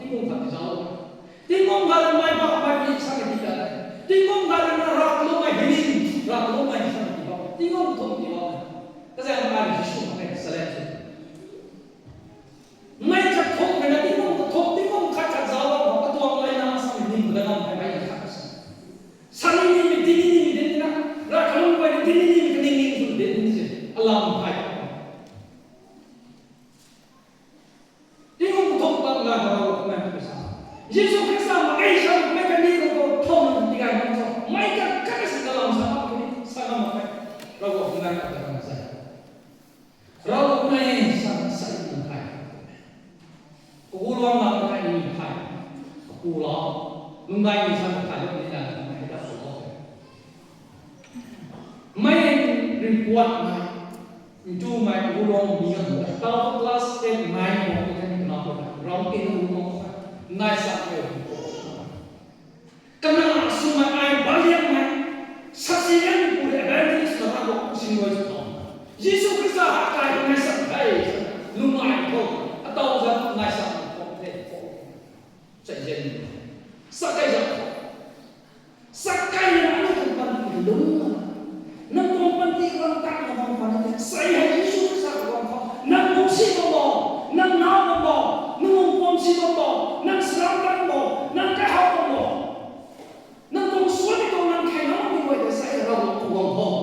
tingkum khat ti zau. Tingkum khat ta mei pa mei pi sa ka ti ta. Tingkum khat ta na rak lou mei healing, rak lou mei sa ka ti ba. Tingkum thum ti ba. Kazang ai Jisu mak khe sa le. Mei khat thuk mei na tingkum thuk, tingkum khat khat zau, katuang lai na sa mei ning da ngam hei mei khat sa. Sa ni ni mei, di ni ni mei, di ni na. Ra kalum pai ni, di ni ni mei, kaning ni sw di ni si. Alam hai. Tingkum thuk bam na Ravguangc kummei tu sa. Jisu Khrista mak khe sa, mei kani khou thau na ti gay bam sa. Mei khat khat si kalam sa mak khe, sa ngam mak khe. Ravguangc kummei tu sa. Ravguangc nai sa, sa i nang thai. Kagu luang lam thai ni thai. Kapu lau. Lungdai ni sa thai lo ni na, nang thai da lo. Mei ringpuat nai. Ntu mei kagu luang mi ngan. Tau class ten nai mo ni thai ni na ko. Ram ke na mo. Nai sa ke. Kana sw mei ai ba Sa kai zat. Sa kai na nang tuang panty lung na. Nang tuang panty khang tak na bam pan na. Sa hei Jisu sa bam khou. Nang buk si bam bo. Nang na bam bo. Nang buk bam si bam bo. Nang sram bam bo. Nang kai hau bam bo. Nang tuang suan ni tuang nang khaina ni guay ta sa Ravguangc khou guang khou.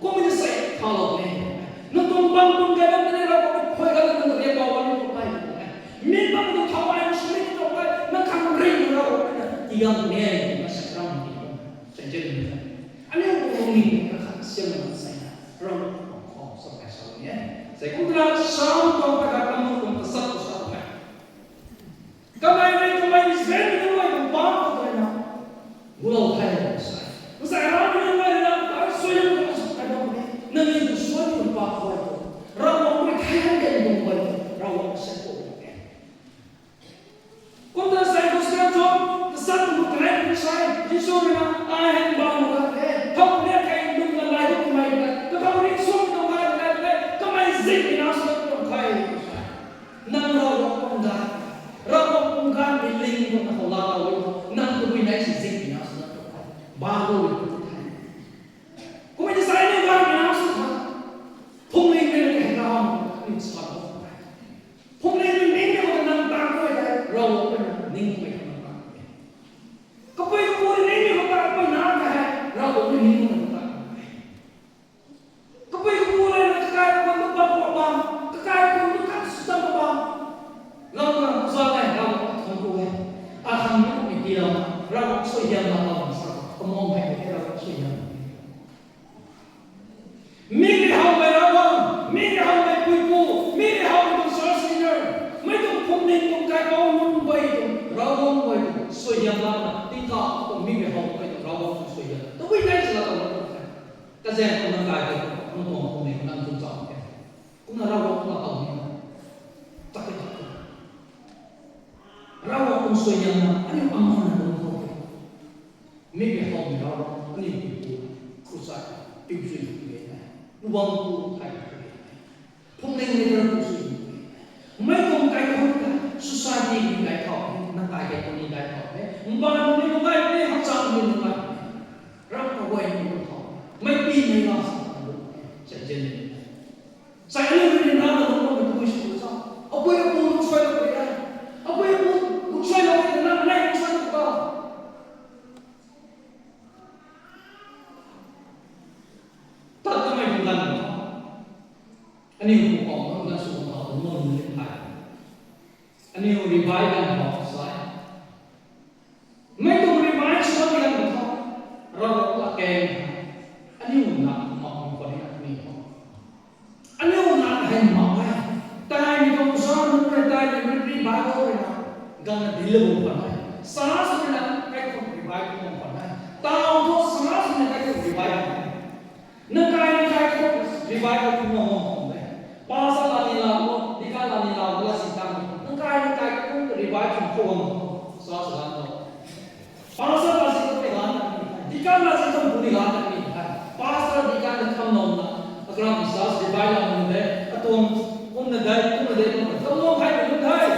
Kum ni sa thalou ne. Nang tuang bam kum kai bam ni Ravguangc khou guang nang riak bam ni tuang kai. Min bam ni tuang thau ai ni sui ni tuang kai. Nang khang ring ni Ravguangc na tigang ne. Nang sa ram ni. Sa jin ni. Aniu tuang ni ka khat siam na sa na. Ravguangc khou sa kai sa ni. Sa kum tuna sa tuang ka ka kum tuang ka sa sa na. Kamei rui kamei zen ni kamei tuang bam khou tei na. Gulou the sa. Nsa ram ni kamei na, ai sui ni kamei suk kai bam ni. Nang ni tu suan ni pa khou. Ravguangc rui thei han kai bam khou. Ravguangc sa khou. Kum ta sa Gospel John, the Son who died beside Jisu rui na, ai hei bam khou tei. Thau ni kai lung na lai khou kamei na. Ka thau ni sum tuang kai na tei. Kamei zik ni na sum tuang kai. Nang Ravguangc pum ganv, Ravguangc pum ganv mi ling tuang na khou laa tau e, nang tabui nai si zik ni na sw na tuang the. Bible rui tu the. Kumei ni sa ni ganv mi na sw the. Phungling ni na kei na ham ni sa tuang the. Phungling ni ning ni khou nang tang khou the, Ravguangc rui na ning khou nang tang the. Kapui kapu ni ning ni khou tang khou na the, Ravguangc rui ning khou nang tang the. Kapui kapu le na kakai kapu tu bam bam bam, kakai kapu tu kan sw tam bam bam. Lam na za le, Ravguangc thang ku le. A thang ni mi ti lam, Ravguangc suaihiam na lam sa, kamang hei ni Ravguangc suaihiam. Mi ni hau mei Ravguangc, mi ni hau mei puipu, mi ni hau mei tuang church leader, mei tuang phungning tuang kaipouc nunc guay tuang, Ravguangc guay tuang suaihiam lam na, tingkauh tuang mi ni hau mei tuang Ravguangc tuang suaihiam. Tabui nai si la tuang Ravguangc the. Kazaeng khou nang kai tei, nang tuang phungning nang tuang cham tei. Kumna Ravguangc na tau ni na. Tak tei tak tei. Ravguangc tuang suaihiam na, aniu aman na lung khou tei. Mi ni hau mei Ravguangc, aniu puipu, khrusai, piu sui ni tei na. Lubang pu thai ni tei na. Phungning ni Ravguangc sui ni tei na. Mei tuang kai khou ta, society ni kai khou, nang kai kai khou ni kai khou. Mbaanv ni nungai ni, hakchang ni nungai. Ram kaguay ni lung khou. Mei pi mei la sa, sa jin ni. Sa ni ni na na lung khou tu sw sa. Apui apu lung suai lou pui na. Apui apu lung suai lou pui na, nai lung suai lou pa. Tat kamei tuang ganv khou. Aniu pu pau nunc na sw bam khou lung lung ni thai. Aniu revive ganv khou sa. Mei tuang revive sw bam ganv khou. Ravguangc la keng. Aniu na mak mak khou ni aniu. Aniu na hei mak e. Taimei tuang sa nunc rui taimei revive rui na. Ganv na dil la bam khwan e. Sa sw rui na kai khou revive bam khwan e. Tau thu sa sw rui na kai khou revive bam khwan e. Nang kai ni kai khou revive khou bam khwan e. Pastor la ni la mo, deacon la ni la mo, la si tang. Nang kai ni kai khou revive khou bam khwan e. Sa sw la mo. Pastor la si khou ni la tang ni. Deacon la si khou ni la tang ni. Pastor, deacon la kham lou na. Akram church revive la mo de. Atuang kum na dai, kum na dai, kum na dai. Kum na dai.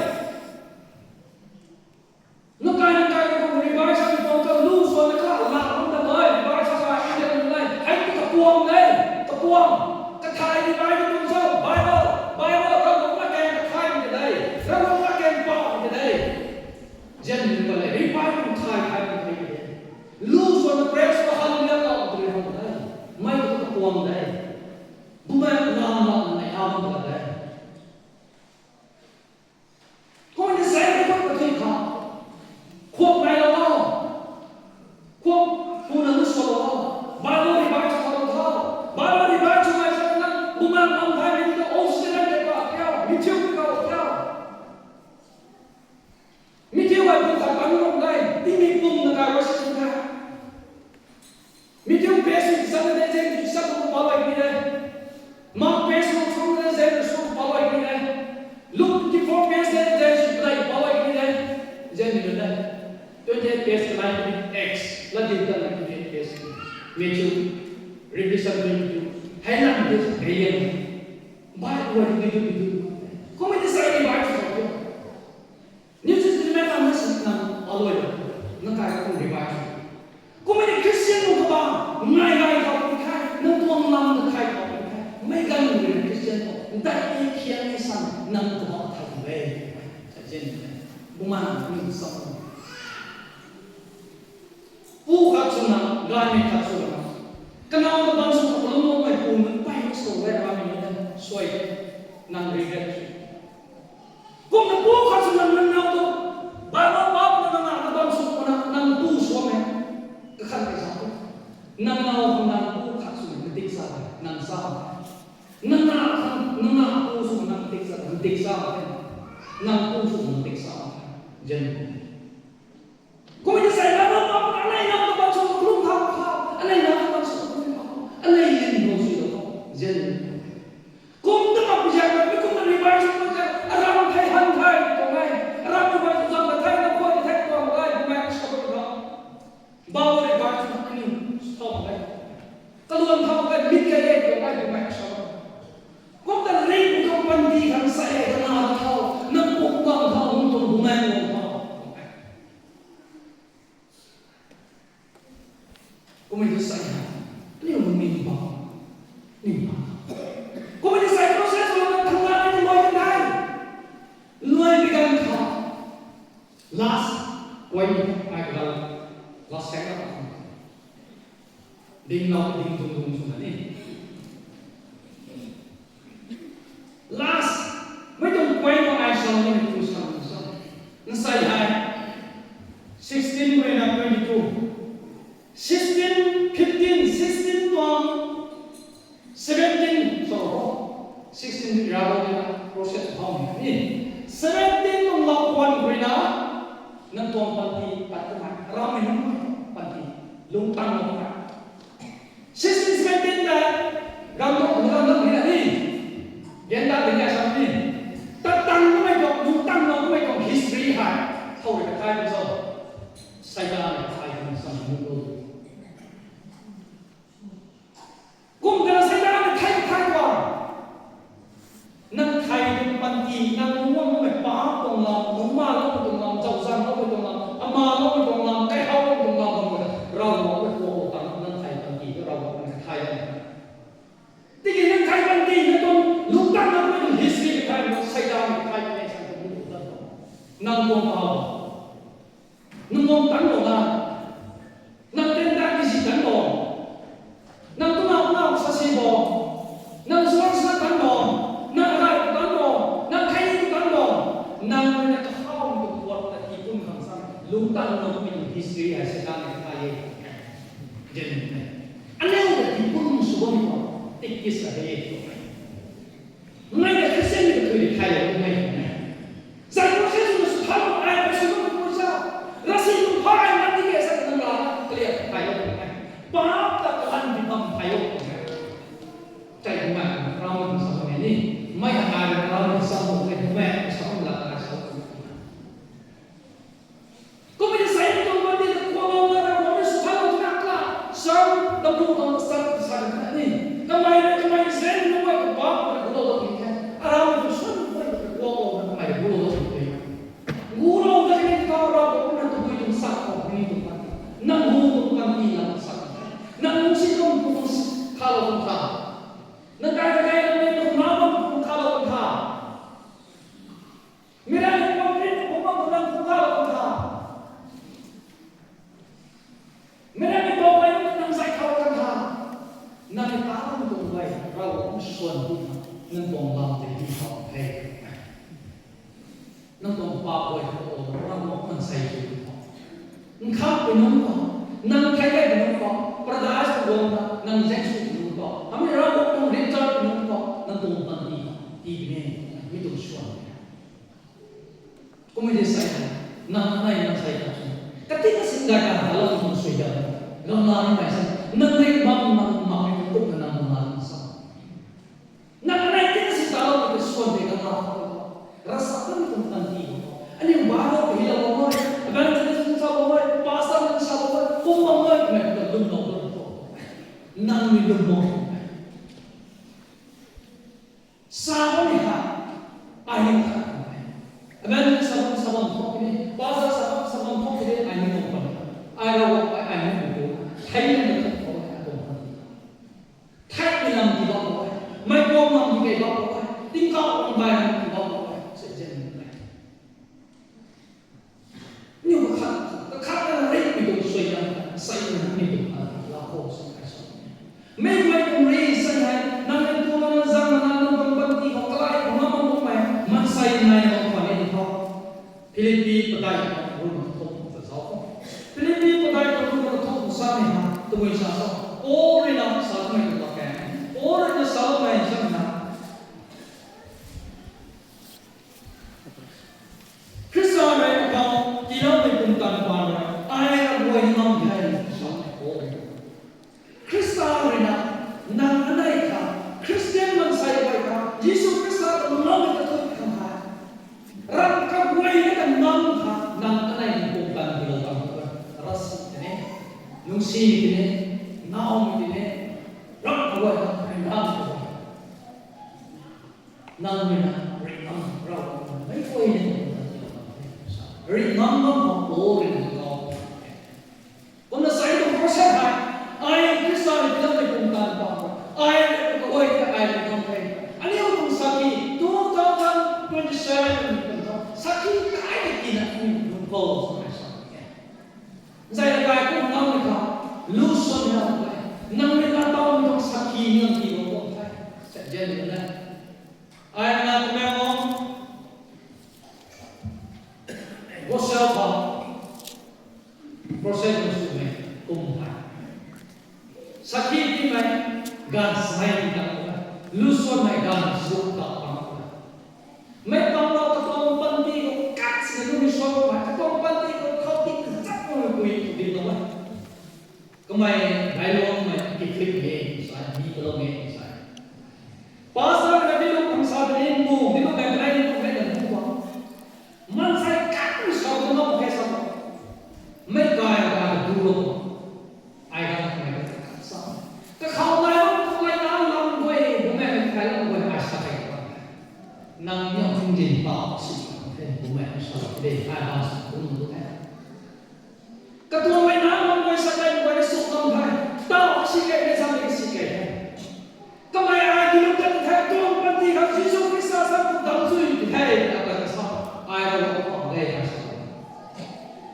Nang kai, nang kai khou revive sa ni tuang ka lu sw na ka la kum ta dai, revive sa sa ni de nai. Ai tu kapuang de, kapuang. Kathai revive tuang sa, Bible, Bible, Ravguangc la keng kathai ni de. Ravguangc la keng pa ni de. Zen ni pa le, revive tuang thai thai ni de. Lu sw na praise ka hallelujah ka tu ri hang de. Mei tu kapuang de. Bumei lam lam na nai hau ta de. Kum ni sa ni khou kathui kha. Khou nai lou o. Khou, khou na lu sw lou o. Bible revive sw lou tho. Bible revive sw nai sa na, bumei lam thai ni tu oxygen de pa kya, mi thiu ka kya. Mi thiu ai bu khat bam lou dai, ti mi pum na kai wa si kha. Mi thiu page ni sa na de, Zen ni sa ko pa loi ni de. Mark page ni sa na de, Zen ni sa pa loi ni de. Luke twenty-four page de, Zen ni sa pa loi ni de. Zen ni de. Twenty-eight page ka lai ni Acts, la di ta na twenty-eight page. Matthew, Revelation twenty-two. Hei na de, hei yan. Bai wa ni de, de, de. Kum ni sa ni bai sa ko. New Testament na si na. Pu khat swna, gaymei khat swna, kanow ta bam sw kalum makmei pu nunc pey mak sw e, ramei nunc suai, nang regret sw. Kumna pu khat swna nang now tu, Bible pap na nang na bam sw na nang pu sw e. Kakhan kei sa tu, nang now nang pu khat swna nang tik sa, nang sa. Nang na khang, nang na pu sw nang tik sa, nang tik sa. Nang pu sw nang tik sa. Jen. Kumna sa na na pa, anei na ta bam sw kalum tha, anei na ta bam sw kalum tha, anei lin bam sw lo, jen. Kum ta mak pijak na, mi kum ta revise sw ka, aram thei han thei tuang e, aram revise sw zam ka thei, na khwan thei tuang e, kum e sa tuang e. Bau revise sw na aniu thau e, kaluan thau e, mit ka e tuang e, kum e sa. Kum ta ring tuang panty khang sa e, kana thau, nang puk bam thau, nang tuang bumei bam thau. Kumna sa e, aniu lungning bam, ning bam. Kumna sa e, process lo na thangna ni luai kan thei. Luai bi kan tha. Last point, ai ka last second. Ding lau, ding dung dung swna ni. Last, mei tuang point khou ai sa ni tu sa sa. Nsai hei, sixteen rui na twenty two. Sixteen, fifteen, sixteen tuang, seventeen, so, sixteen rui na process how ni. Seventeen tuang lau khwan rui na, nang tuang panty pat kamei, ramei nunc panty, lungtang lou kamei. Sixteen seventeen ta, ram tuang ram ram ni na ni. Gen ta ni sa ni. Tat tang kamei tuang, lungtang lou kamei tuang history hei. How rui kathai bam sw. Satan rui kathai bam sw ni tu. Kum ta Satan rui kathai kathai tuang. Nang thei tuang panty, nang lungc makmei pa tuang lam, lungc ma lou tuang lam, chauzan lou tuang lam, ama lou tuang lam, kaihou lou tuang lam, bam ta, Ravguangc rui kuaklou tang, nang thei panty, Ravguangc rui kathai e. Tiki nang thei panty, nang tuang lungtang lou tuang history kathai, nang Satan rui kathai e, sa tuang lungtang lou. Nang tuang pa, nang tuang tang lou na, nang ten ta kisi tang lou. Nang tu nau nau sa si bo. Nang suan sa tan bo. Nang rai tan bo. Nang khai tan bo. Nang na kahau tu kuat ta ki pun khang sang. Lungtang na mi history ai se tan khai ye. Jen ne. Aniu ta ki pun su bo ni bo. Tik kis sa he. Ngai na Christian ni kathui ni khai lou ngai na. Zai process na sw tha lou ai, ai sw lou na sa. Rasi tu pha ai na ti ke sa na la na clear khai lou ngai. Paap ta kalan di bam khai lou ngai. Chai ngai, rau na sa lou ngai ni. Mai ha ai rau na sa lou ngai, mai sa lou la ai sa lou ngai. Kumna sa e, tuang panty ta kuaklou na Ravguangc rui sw tha lou twna kla. Sam, tam lu tuang sam, sa na ni. Kamei na, kamei Israel nunc guay ta paap rui gulou lou ni the. Aram tu swan guay ta kuaklou na kamei rui gulou lou ni the. Gulou na ni ta Ravguangc na tabui tuang sa khou ni tuang panty. Nang hu tuang panty lam sa. Nang hu si tuang hu tuang si kha lou tuang tha. Nang kai ta kai na ni tuang na bam tuang kha lou tuang tha. Meic rui ni pumc rin pumc bam tuang nang pumc kha lou tuang tha. Meic rui ni bau kai tuang nang zai kha lou tuang tha. Nang ni ta bam tuang guay, Ravguangc swan di tha. Nang tuang lam tei di tha the. Nang tuang paap guay tha tuang Ravguangc nang sai sw di tha. Nkham pui nunc khou, nang thei kai pui nunc khou, paradise khou guang ta, nang zaeng sw pui nunc khou, hamei Ravguangc tuang richard pui nunc khou, nang tuang panty khou, ti bine, mi tuang swan. Kumna de sai, nang nai nang sai ta sw. Kati na sing dai ta, ta lou tuang sui da. Gamla ni mai sa, nang nai bam nang mak ni tuang na nang gamla ni sa. Nang nai ti na sing ta lou tuang swan de gamla. Rasa kan tuang panty khou. Aniu ba lou hi lou mo, evangelist sa lou mo, pastor sa lou mo, kum bam mo, mei ta lum lou lou. Nang ni lum mo. Sa bam ni ha, ai ni ha. Evangelist sa bam, sa bam thok ni, pastor sa bam, sa bam thok ni, ai ni thok bam. Ai rau, ai, ai ni thok. Thei ni thok, ai thok. Thei ni lam ti bam thok. Mei kuang lam ti kei bam thok. Tingkauh lam bai lam ti bam thok. Sa jen ni. Meic guay kum ri sei hei, nang rui tu lana zang lana nang tuang panty khou kalai khou ngam makmei, maansei nai na bam khwan e di tho. Philippi padeih khou rui na kathumh ta zauc khou. Philippi padeih khou rui na kathumh samei ha, tabui sa sa. Paul rui na samei tu la kan. Paul rui na samei samei ha. Khrista rui akhang tiiloumei pumtan paan rui, ai rui guay ngam the, sa e Paul rui. Khrista rui na, nang anei kha, Khristian maansei guay kha, Jisu Khrista ta lungloumei kathuic khang hei, ram kaguay na ta ngam kha, nang anei pumtan tiilou kan tu kan, rasi tine, lungsi tine, naumei tine, ram kaguay na, ram kaguay. Nang rui na, ringh ngam, Ravguangc mei guay na, ringh ngam ngam khou Paul rui na kau. Kumna sai tuang process hei, ai Khrista rui tiiloumei pumtan paan khou, ai rui kaguay ta ai ringh ngam the. Aniu tuang sakhi, two thousand twenty-seven kum ta, sakhi kai na tina aniu tuang khou sa sa e. Zay kai kum ngam ni kha, lu swan na kai. Nang rui na taw tuang sakhi ni ngam ti bam tuang the. Sa jan ni na. Ai na kum ngam. Gospel khou process na swmei kum hei, sakhi timei ganv samei ti ta, lu swanmei ganv suk ta pang ta. Mei pang lou katuang panty khou kat sina lu ni swan khou, katuang panty khou thau ti kazat khou pui din lou e. Kamei, nai lou mei kiklip e sa, ni kalou e sa. Pastor na ni lu khang sa ni mu, ni lu khang nai ni lu khang nai na mu ba. Maansei kat ni sa lu lou khe sa. Mei kai ka du lou. Ai ganv kamei ta kat sa. Kakhou nai lou kamei na lam guay, kamei mei kai lam guay ai sa kai ta. Nang ni khung jin pa si, kamei kamei sa de ai ganv sa lu lou the. Katuang mei na lam guay sa kai guay ni suk lam the. Taw si kai ni sa ni si kai the. Kamei ai kiu tat the, tuang panty khou Jisu Khrista sa tu dam zui ti the, ata sa, ai rui lou khang de ai sa.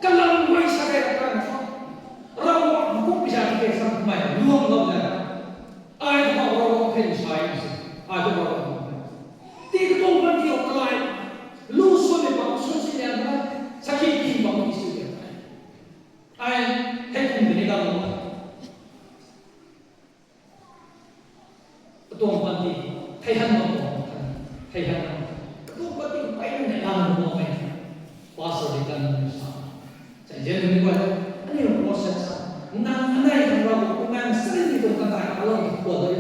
Kalam guay sa kai ata na sa. Ravguangc kum pi sa ti kai sa kamei luang lou de. Ai khou Ravguangc khen sa e si. Ai khou Ravguangc khen. Ti katuang panty khou kalai, lu swan ni bam swan si liang na, sakhi ti bam ti si liang na. Ai, hei kum ni dam lou. Katuang panty, thei han bam tuang, thei han bam. Katuang panty, pey na ni dam lou mei. Pastor di kan ni sa. Sa jan ni guay, aniu process sa. Nang anei khang Ravguangc kumna sari ni tuang kanei alou khou ta,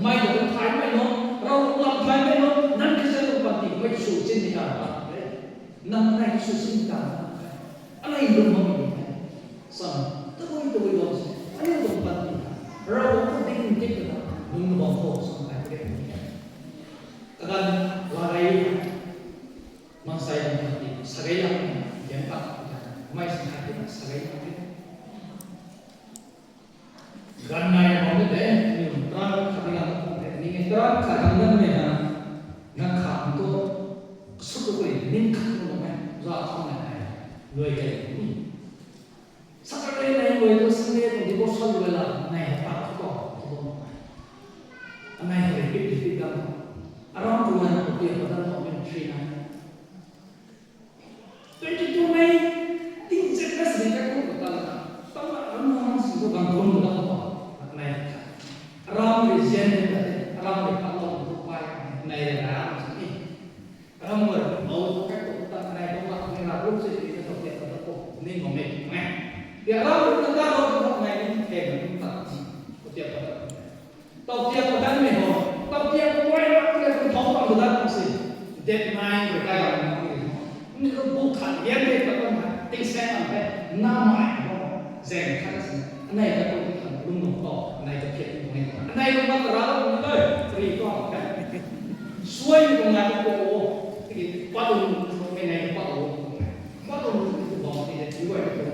mei ta thay mei no, Ravguangc lam thay mei no, nang Khristian tuang panty mei sw chin ni ta. Nang anei sw chin ta. Anei lung bam ni. Sam, tabui tabui bam si. Aniu tuang panty. Ravguangc tuang ding tip ta. Lung bam khou sam kai ke. Kaganv larei. Maansei tuang panty. Sa gay lam ni. Gen pat. Mei sa kai ke sa gay lam ni. Ganv nai bam ni de, ni tran khat ni ganv kum the, ni tran khat ganv nai na, ganv khat tu, sut tu koi, ning khat tu na, za khang nai nai, luai kai ni. Saturday nai luai tu Sunday tu devotion luai la, nai ta tu, tu. Anai repeat, repeat ganv. Aram tu na, tu, tu, tu, tu, three nai. Twenty-two May, tingzek na sini kaikhunc khou ta lana, tangna ram nang si tu ganv thum ta khou, nai. Ram rui zian ni ta te, ram rui pat lou tu pai, nai rui ram si ni. Ram rui lou tu kaikhunc khou ta nai bam la, ni ra group si ni ta tok te ta tok, ni ngam e, nai. Ya ram rui ta ta lou tu nai ni, the na ni ta, ko tia ta ta. Tau tiak khou danmei ho. Tau tiak khou guay mak tei khou thau bam khou dan mak si. Date nine khou kai bam mak si. Ni khou bu khat lian de ta bam khat. Ting seng bam the. Na mai ho. Zeng khat si. Anei ta kum khat lung nung tau. Anei ta thiak kum nai. Anei lung mak ta ra lou kum nai. Ri tau the. Suai kum nai kum o. Tiki pat lung kum nai kum pat o. Pat lung kum bam ti de. Ni guay kum.